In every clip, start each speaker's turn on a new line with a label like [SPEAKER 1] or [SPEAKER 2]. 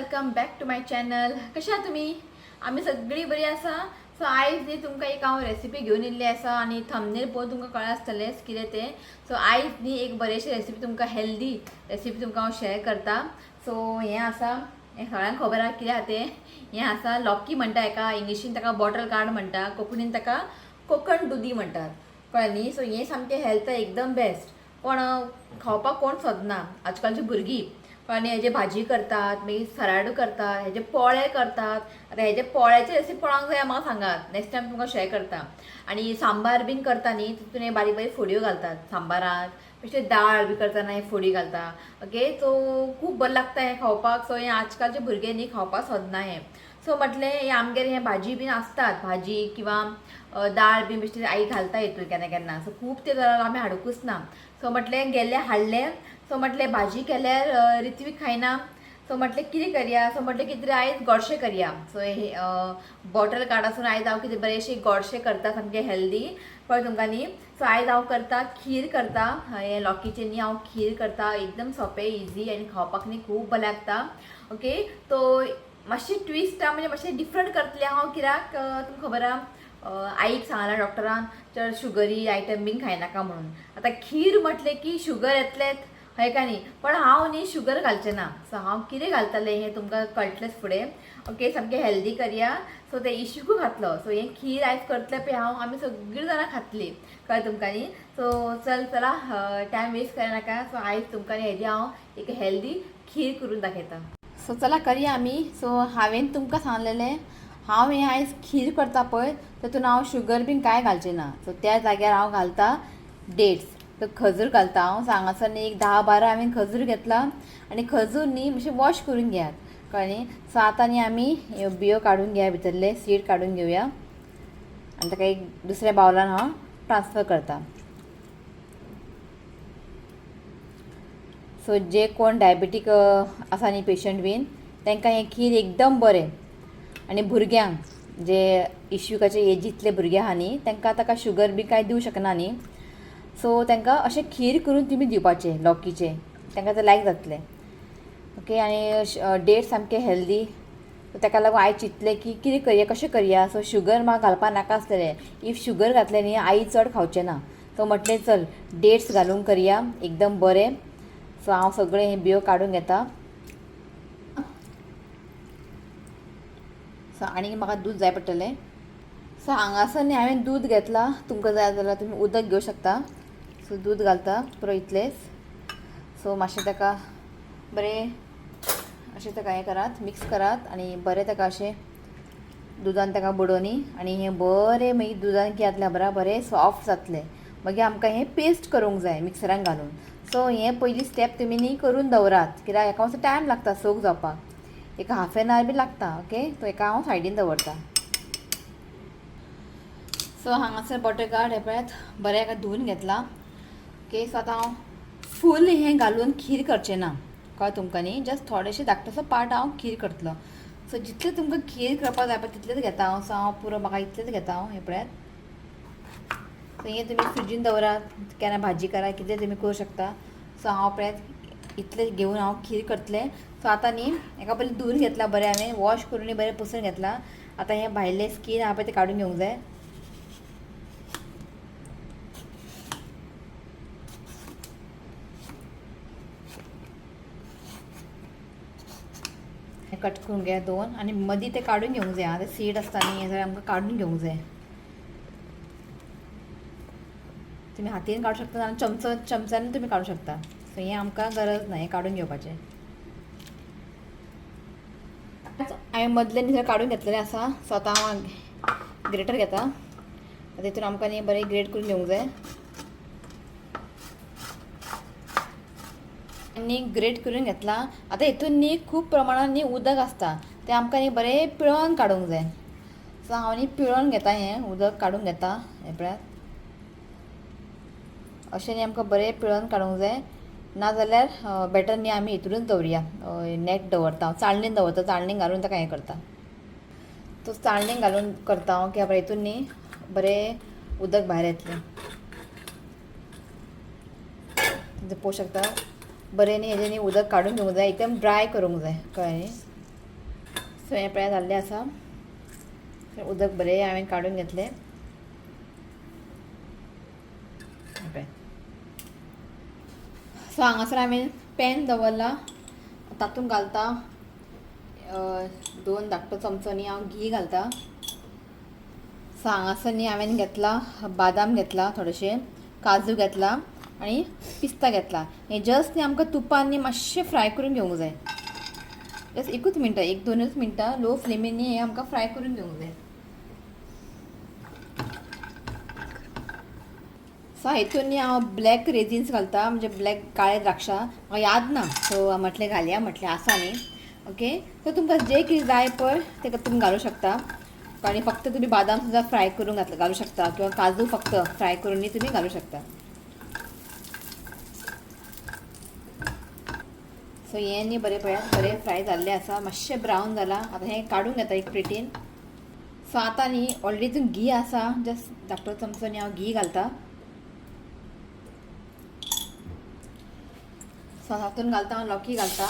[SPEAKER 1] Welcome back to my channel. कशा आहात तुमी? आमी सगळीं बरी आसा. सो आयज न्ही तुमकां एक हांव रेसिपी घेवन येयल्ली आसा आनी थंबनेल पळोवन तुमकां कळ्ळें आसतलेंच कितें तें. सो आयज न्ही एक बरेशी रेसिपी तुमकां, हेल्दी रेसिपी तुमकां हांव शेअर करता. सो हें आसा, हें सगळ्यांक खबर आहा कितें आहा तें. हें आसा लॉकी म्हणटा हेका, इंग्लिशीन ताका बॉटल गार्ड म्हणटा, कोंकणीन ताका कोकण दुदी म्हणटात, कळ्ळें न्ही. सो हें सामकें हेल्थ एकदम बेस्ट, पण खावपाक कोण सोदना आजकालची भुरगीं. आनी हेजे भाजी करतात, मागीर सलाड करतात, हेजे पोळे करतात. आतां हेजे पोळ्याचे रेसिपी कोणाक जाय म्हाका सांगात, नेक्स्ट टायम तुमकां शेअर करता. आनी सांबार बीन करता न्ही, तितून हे बारीक बारीक फोडयो घालतात सांबाराक, तशें दाळ बी करतना हे फोडी घालता. ओके, सो खूब बरें लागता हें खावपाक. सो हें आजकालचे भुरगे न्ही खावपाक सोदना हें. सो म्हटलें हें आमगेर हें भाजी बीन आसतात, भाजी किंवां दाळ बीन बेश्टी आई घालता हितून केन्ना केन्ना. सो खूब ते जाल्यार आमी हाडुंकूच ना. सो म्हटलें गेल्लें हाडलें. सो म्हटलें भाजी केल्यार रित्वीक खायना. सो म्हटलें कितें करया. सो म्हटलें कितें तरी आयज गोडशें करया. सो हे बॉटल कार्डासून आयज हांव कितें बरेंशें गोडशें करता, सामकें हेल्दी, कळ्ळें तुमकां न्ही. सो आयज हांव करता खीर करता, हें लॉकीचें न्ही हांव खीर करता, एकदम सोंपें इजी आनी खावपाक न्ही खूब बरें लागता. ओके, तो मातशी ट्विस्ट म्हणजे मातशें डिफरंट करतलें हांव, कित्याक तुमकां खबर आहा आईक सांगलां डॉक्टरान चड शुगरी आयटम बीन खायनाका म्हणून. आतां खीर म्हटलें की शुगर येतलेंच, हय काय न्ही. पण हांव न्ही शुगर घालचें ना. सो हांव कितें घालतलें हें तुमकां कळटलेंच फुडें. ओके, सामकें हेल्दी करया. सो तें इशूकूय घातलो. सो हें खीर आयज करतलें पळय हांव, आमी सगळीं जाणां खातलीं, कळ्ळें तुमकां न्ही. सो चल चला, टायम वेस्ट करनाका. सो आयज तुमकां हेजी हांव एक हेल्दी खीर करून दाखयता. सो चला करया आमी. सो हांवें तुमकां सांगलेलें हांव हें आयज खीर करता पळय, तातूंत हांव शुगर बीन कांय घालचें ना. सो त्या जाग्यार हांव घालता डेट्स, तर खजूर घालता हांव. सो हांगासर न्ही एक 10-12 हांवें खजूर घेतला आनी खजूर न्ही मातशें वॉश करून घेयात, कळ्ळें न्ही. सो आतां न्ही आमी ह्यो बियो काडून घेया, भितरले सीड काडून घेवया आनी ताका एक दुसऱ्या बावलान हांव ट्रान्सफर करता. सो जे कोण डायबिटीक आसा न्ही पेशंट बीन, तांकां हें खीर एकदम बरें. आनी भुरग्यांक जे इश्युकाचे एजींतले भुरगे आहा न्ही, तांकां ताका शुगर बी कांय दिवं शकना न्ही. सो तांकां अशें खीर करून तुमी दिवपाचें लॉकीचें, तांकां तें लायक जातलें. ओके, आनी डेट्स सामकें हेल्दी, ताका लागून आयज चिंतलें की कितें करया, कशें करया. सो शुगर म्हाका घालपाक नाका आसलेलें. If sugar घातलें न्ही आई चड खावचें ना. सो म्हटलें चल डेट्स घालून करया एकदम बरें. सो हांव सगळें हें बियो काडून घेता. सो आनी म्हाका दूद जाय पडटलें. सो हांगासर न्ही हांवें दूद घेतलां, तुमकां जाय जाल्यार तुमी उदक घेवं शकता. सो दूद घालता पुरो इतलेंच. सो मातशें ताका बरें अशें ताका हें करात, मिक्स करात आनी बरें ताका अशें दुदान ताका बुडोवनी आनी हें बरें मागीर दुदान कितें जातलें खबर आहा, बरें सॉफ्ट जातलें. मागीर आमकां हें पेस्ट करूंक जाय मिक्सरान घालून. सो हें पयली स्टेप तुमी न्ही करून दवरात, कित्याक हेका मातसो टायम लागता सोक जावपाक, एक हाफ एन our बी लागता. ओके, तो हेका हांव सायडीन दवरता. सो हांगासर बॉटल गार्ड हें पळयात बरें हेका धुवून घेतलां. ओके, सो आतां हांव फूल हें घालून खीर करचें ना, कळ्ळें तुमकां न्ही. जस्ट थोडेशें धाकटोसो पार्ट हांव खीर करतलो. सो जितलें तुमकां खीर करपाक जाय पळय तितलेंच घेता हांव. सो हांव पुरो म्हाका इतलेंच घेता हांव, हें पळयात. सो हें तुमी फ्रिजीन दवरात, केन्ना भाजी करा, कितें तुमी करूं शकता. सो हांव पळयात इतलें घेवन हांव खीर करतलें. सो आतां न्ही हेका पयलीं धुवून घेतलां बरें हांवें, वॉश करून बरें पुसून घेतलां. आतां हें भायलें स्कीन आहा पळय तें काडून घेवंक जाय. हें कट करून घेया दोन आनी मदीं तें काडून घेवंक जाय. आतां सीड आसता न्ही, हें सगळें आमकां काडून घेवंक जाय. तुमी हातीन काडूं शकता आनी चमच्यान तुमी काडूं शकता. सो हें आमकां गरज ना, हें काडून घेवपाचें. हांवें मदलें न्ही काडून घेतलेलें आसा. सो आतां हांव ग्रेटर घेता, तितून आमकां न्ही बरें ग्रेट करून घेवंक जाय. आनी ग्रेट करून घेतलां. आतां हितून न्ही खूब प्रमाणान न्ही उदक आसता, तें आमकां न्ही बरें पिळोन काडूंक जाय. सो हांव न्ही पिळोन घेता, हें उदक काडून घेता. हें पळयात, अशें न्ही आमकां बरें पिळोन काडूंक जाय. नाजाल्यार बेटर न्ही आमी हितूनच दवरुया, नेट दवरता हांव, चाळणीन दवरता, चाळणीन घालून ताका हें करता. तो चाळणीन घालून करता हांव की हितून न्ही बरें उदक भायर येतलें. पळोवंक शकता बरें न्ही हेजें न्ही उदक काडून घेवंक जाय, एकदम ड्राय करूंक जाय, कळ्ळें न्ही. सो हें पळया जाल्लें आसा. उदक बरें हांवें काडून घेतलें. पळय, सो हांगासर हांवें पॅन दवरला, तातूंत घालता 2 धाकटो चमचो न्ही हांव घी घालता. सो हांगासर न्ही हांवें घेतला बादाम घेतला, थोडेशे काजू घेतला आनी पिस्ता घेतला. हें जस्ट न्ही आमकां तुपान न्ही मातशें फ्राय करून घेवंक जाय. जस्ट एकूच मिनटां, 1-2 मिनटां लो फ्लेमीन न्ही हें आमकां फ्राय करून घेवंक जाय. सो हेतून न्ही हांव ब्लॅक रेजिन्स घालता, म्हणजे ब्लॅक काळे द्राक्षां, म्हाका याद ना, सो म्हटलें घालया, म्हटलें आसा न्ही. ओके, सो तुमकां जें कितें जाय पळय तेका तुमी घालूं शकता. आनी फक्त तुमी बादाम सुद्दां फ्राय करून घालूं शकता, किंवा काजू फक्त फ्राय करून न्ही तुमी घालूं शकता. सो हें न्ही बरें पळयात बरें फ्राय जाल्लें आसा, मातशें ब्रावन जालां. आतां हें काडून घेता एक प्लेटीन. सो आतां न्ही ऑलरेडी तितून घी आसा, जस्ट धाकटो चमचो न्ही हांव घी घालता. सो तातूंत घालता हांव लॉकी घालता.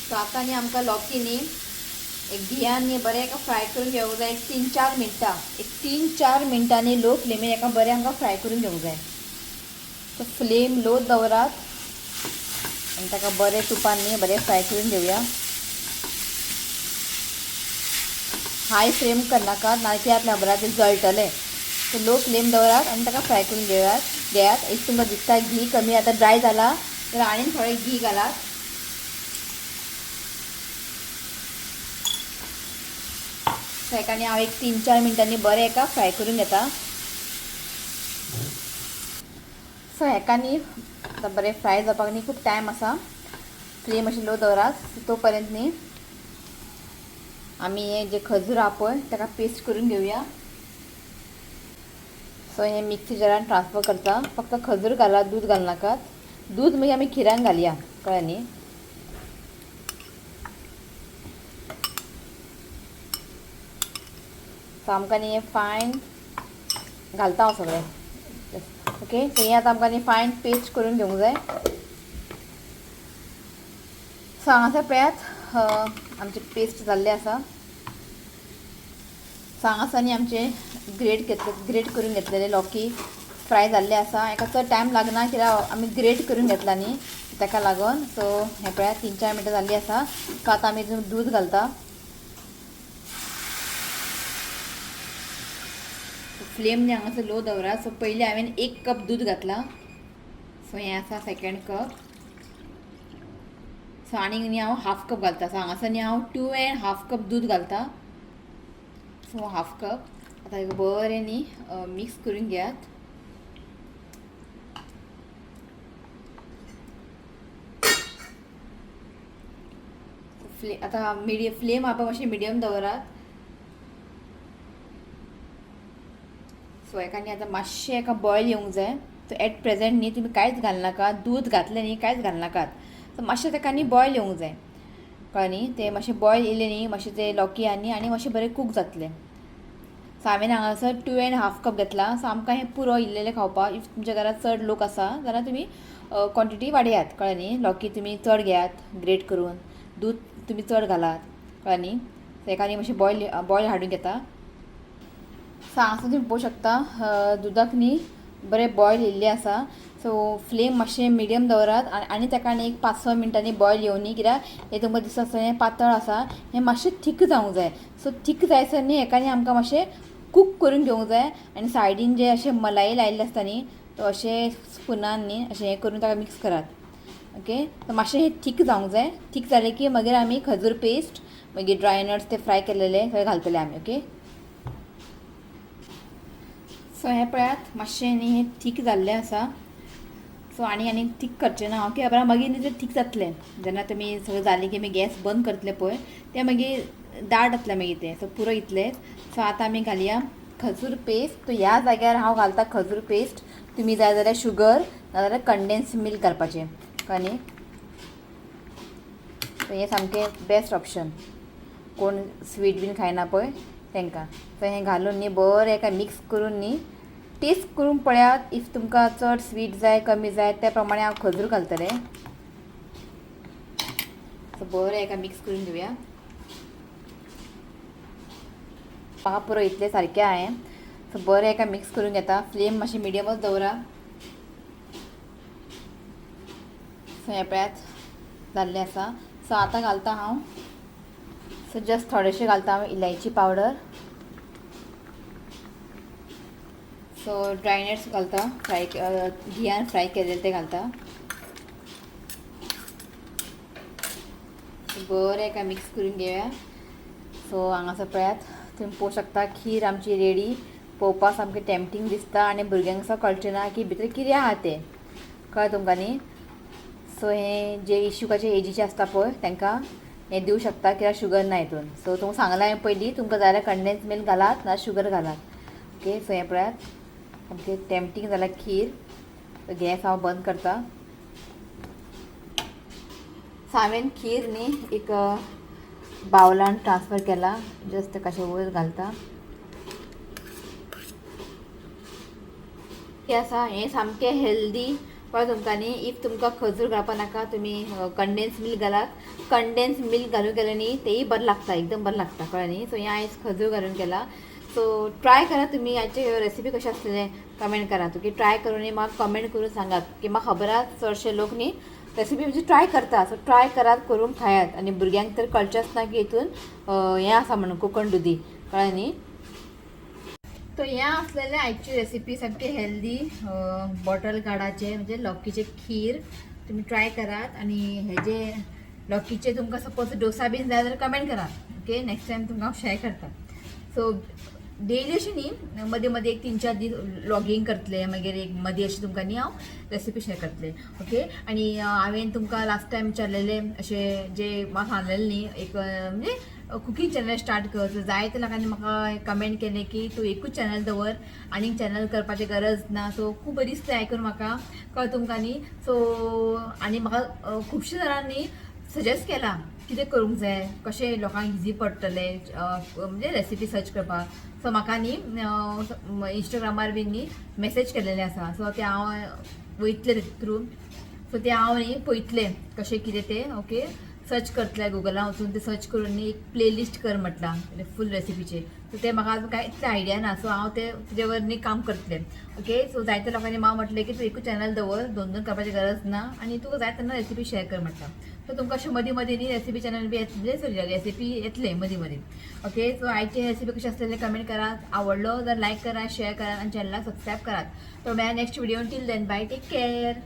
[SPEAKER 1] सो आतां न्ही आमकां लॉकी न्ही एक घियान न्ही बरें एका फ्राय करून घेवंक जाय. एक 3-4 मिनटां, एक 3-4 मिनटांनी लो फ्लेमीर एका बरें आमकां फ्राय करून घेवंक जाय. सो फ्लेम लो दवरात आनी ताका बरें तुपान न्ही बरें फ्राय करून घेवया. हाय फ्लेम करनाकात, नाजाल्यार कितें जातलें खबर आसा, तें जळटलें. सो लो फ्लेम दवरात आनी ताका फ्राय करून घेयात. If तुमकां दिसता घी कमी आतां ड्राय जाला जाल्यार आनीक थोडें घी घालात. सो हेका न्ही हांव एक 3-4 मिनटांनी बरें हेका फ्राय करून घेता. सो हेका न्ही आतां बरें फ्राय जावपाक न्ही खूब टायम आसा. फ्लेम अशें लो दवरात. सो तो पर्यंत न्ही आमी हे जे खजूर आहा पळय ताका पेस्ट करून घेवया. सो हें मिक्सी जारान ट्रान्सफर करता. फक्त खजूर घालात, दूद घालनाकात. दूद मागीर आमी खिरान घालया, कळ्ळें न्ही. सो आमकां न्ही हें फायन घालता हांव सगळें. ओके, सो हें आतां आमकां न्ही फायन पेस्ट करून घेवंक जाय. सो हांगासर पळयात आमचें पेस्ट जाल्लें आसा. सो हांगासर न्ही आमचें ग्रेट करून घेतलेले लॉकी फ्राय जाल्ले आसा. हेका चड टायम लागना कित्याक आमी ग्रेट करून घेतला न्ही ताका लागून. सो हें पळयात 3-4 मिनटां जाल्लीं आसा. सो आतां आमी हितून दूद घालता. फ्लेम न्ही हांगासर लो दवरात. सो पयलीं हांवें 1 कप दूद घातलां. सो हें आसा सेकेंड कप. सो आनीक न्ही हांव हाफ कप घालता. सो हांगासर न्ही हांव 2.5 कप दूद घालता. सो हाफ कप आतां हेका बरें न्ही मिक्स करून घेयात. आतां फ्लेम आहा मातशें मिडियम दवरात. सो हेका न्ही आतां मातशें हेका बॉयल येवंक जाय. सो एट प्रेजेंट न्ही तुमी कांयच घालनाकात, दूद घातलें न्ही कांयच घालनाकात. सो मातशें ताका न्ही बॉयल येवंक जाय, कळ्ळें न्ही. तें मातशें बॉयल येयलें न्ही मातशें तें लॉकी आनी आनी मातशें बरें कूक जातलें. सो हांवें हांगासर 2.5 कप घेतला. सो आमकां हें पुरो इल्लेलें खावपाक. If तुमच्या घरांत चड लोक आसा जाल्यार तुमी क्वॉन्टिटी वाडयात, कळ्ळें न्ही. लॉकी तुमी चड घेयात ग्रेट करून, दूद तुमी चड घालात, कळ्ळें न्ही. सो हेका न्ही मातशें बॉयल हाडून घेता. सो हांगासर तुमी पळोवंक शकता दुदाक न्ही बरें बॉयल येयल्लें आसा. सो फ्लेम मातशें मिडियम दवरात आनी ताका आनी एक 5-6 मिनटांनी बॉयल येवनी, कित्याक हें तुमकां दिसता आसतलें हें पातळ आसा, हें मातशें थीक जावंक जाय. सो थीक जायसर न्ही हेका न्ही आमकां मातशें कूक करून घेवंक जाय. आनी सायडीन जे अशें मलाई लायिल्लें आसता न्ही तो अशें स्पुनान न्ही अशें हें करून ताका मिक्स करात. ओके, सो मातशें हें थीक जावंक जाय. थीक जालें की मागीर आमी खजूर पेस्ट, मागीर ड्राय नट्स ते फ्राय केलेले सगळे घालतले आमी. ओके, सो हें पळयात मातशें न्ही हें थीक जाल्लें आसा. सो आनी आनी थीक करचें ना हांव, कित्याक मागीर न्ही तें थीक जातलें. जेन्ना तुमी सगळें जालें की आमी गॅस बंद करतले पळय तें मागीर दाट जातलें मागीर तें. सो पुरो इतलें. सो आतां आमी घालया खजूर पेस्ट. सो ह्या जाग्यार हांव घालता खजूर पेस्ट. तुमी जाय जाल्यार शुगर नाजाल्यार कंडेन्स मिल्क घालपाचें, कळ्ळें न्ही. सो हें सामकें बेस्ट ऑप्शन, कोण स्वीट बीन खायना पळय तांकां. सो हें घालून न्ही बरें एका मिक्स करून न्ही टेस्ट करून पळयात. If तुमकां चड स्वीट जाय कमी जाय त्या प्रमाणे हांव खजूर घालतलें. सो बरें एका मिक्स करून घेवया. म्हाका पुरो इतलें सारकें हांवें. सो बरें एका मिक्स करून घेता. फ्लेम मातशें मिडियमच दवरा. सो हें पळयात जाल्लें आसा. सो आतां घालता हांव, सो जस्ट थोडेशें घालता हांव इलायची पावडर. सो ड्राय नट्स घालता, फ्राय घियान फ्राय केलेले ते घालता. बरें एका मिक्स करून घेवया. सो हांगासर पळयात तुमी पळोवंक शकता खीर आमची रेडी. पळोवपाक सामकें टेम्पटींग दिसता आनी भुरग्यांक असो कळचें ना की भितर कितें आहा तें, कळ्ळें तुमकां न्ही. सो हें जे इशुकाचे एजीचे आसता पळय तांकां हें दिवं शकता, कित्याक शुगर ना हितून. सो तुमकां सांगलां हांवें पयलीं, तुमकां जाय जाल्यार कंडेन्स मिल्क घालात ना शुगर घालात. ओके, सो हें पळयात सामकें टेम्पटींग जाल्यार खीर. गॅस हांव बंद करता. सो हांवें खीर न्ही एक बावलान ट्रान्सफर केला, जस्ट ताका वयर घालता. हें आसा हें सामकें हेल्दी, कळ्ळें तुमकां न्ही. If तुमकां खजूर घालपा नाका तुमी कंडेन्स मिल्क घालात. कंडेन्स मिल्क घालून केलें न्ही तेंय बरें लागता, एकदम बरें लागता, कळ्ळें न्ही. सो हें आयज खजूर घालून केला. सो ट्राय करात तुमी, हाचे रेसिपी कशें आसतलें कमेंट करात. ओके, ट्राय करून न्ही म्हाका कमेंट करून सांगात की म्हाका खबर आसा चडशे लोक न्ही रेसिपी म्हणजे ट्राय करता. सो ट्राय करात, करून खायात. आनी भुरग्यांक तर कळचेंच ना की हितून हें आसा म्हणून कोकण दुदी, कळ्ळें न्ही. तो हें आसलेलें आयची रेसिपी सामकी हेल्दी बॉटल गार्डाचे म्हणजे लौकीचे खीर. तुमी ट्राय करात आनी हेजे लौकीचे तुमकां सपोज डोसा बीन जाय जाल्यार कमेंट करात. ओके, नेक्स्ट टायम तुमकां हांव शेअर करता. सो डेली अशें न्ही, मदीं मदीं एक 3-4 दीस व्लॉगींग करतलें, मागीर एक मदीं अशें तुमकां न्ही हांव रेसिपी शेअर करतलें. ओके, आनी हांवें तुमकां लास्ट टायम विचारलेलें अशें जे म्हाका सांगलेलें न्ही एक म्हणजे कुकींग चॅनल स्टार्ट कर. सो जायते लोकांनी म्हाका कमेंट केलें की तूं एकूच चॅनल दवर, आनीक चॅनल करपाची गरज ना. सो खूब बरी दिसता आयकून म्हाका, कळ्ळें तुमकां न्ही. सो आनी म्हाका खुबशे जाणांनी सजेस्ट केलां कितें करूंक जाय, कशें लोकांक इजी पडटलें म्हणजे रेसिपी सर्च करपाक. सो म्हाका न्ही इंस्टाग्रामार बीन न्ही मॅसेज केलेले आसा. सो ते हांव वयतलें थ्रू, सो ते हांव न्ही पळयतलें कशें कितें तें. ओके, सर्च करतलें गुगलान वचून ते सर्च करून न्ही एक प्लेलिस्ट कर म्हटलां फूल रेसिपीचे. सो ते म्हाका अजून कांय इतलें आयडिया ना. सो हांव ते तेजेवर न्ही काम करतलें. ओके, सो जायते लोकांनी म्हाका म्हटलें की तूं एकूच चॅनल दवर, 2-2 करपाची गरज ना आनी तुका जाय तेन्ना रेसिपी शेअर कर म्हटलां. सो तुमकां अशें मदीं मदीं न्ही रेसिपी चॅनल बी येतलें, सॉरी रेसिपी येतलें मदीं मदीं. ओके, सो आयची रेसिपी कशी आसलेली कमेंट करात, आवडलो जाल्यार लायक करात, शेअर करात आनी चॅनलाक सबस्क्रायब करात. सो मेळया next video. Till then bye, take care.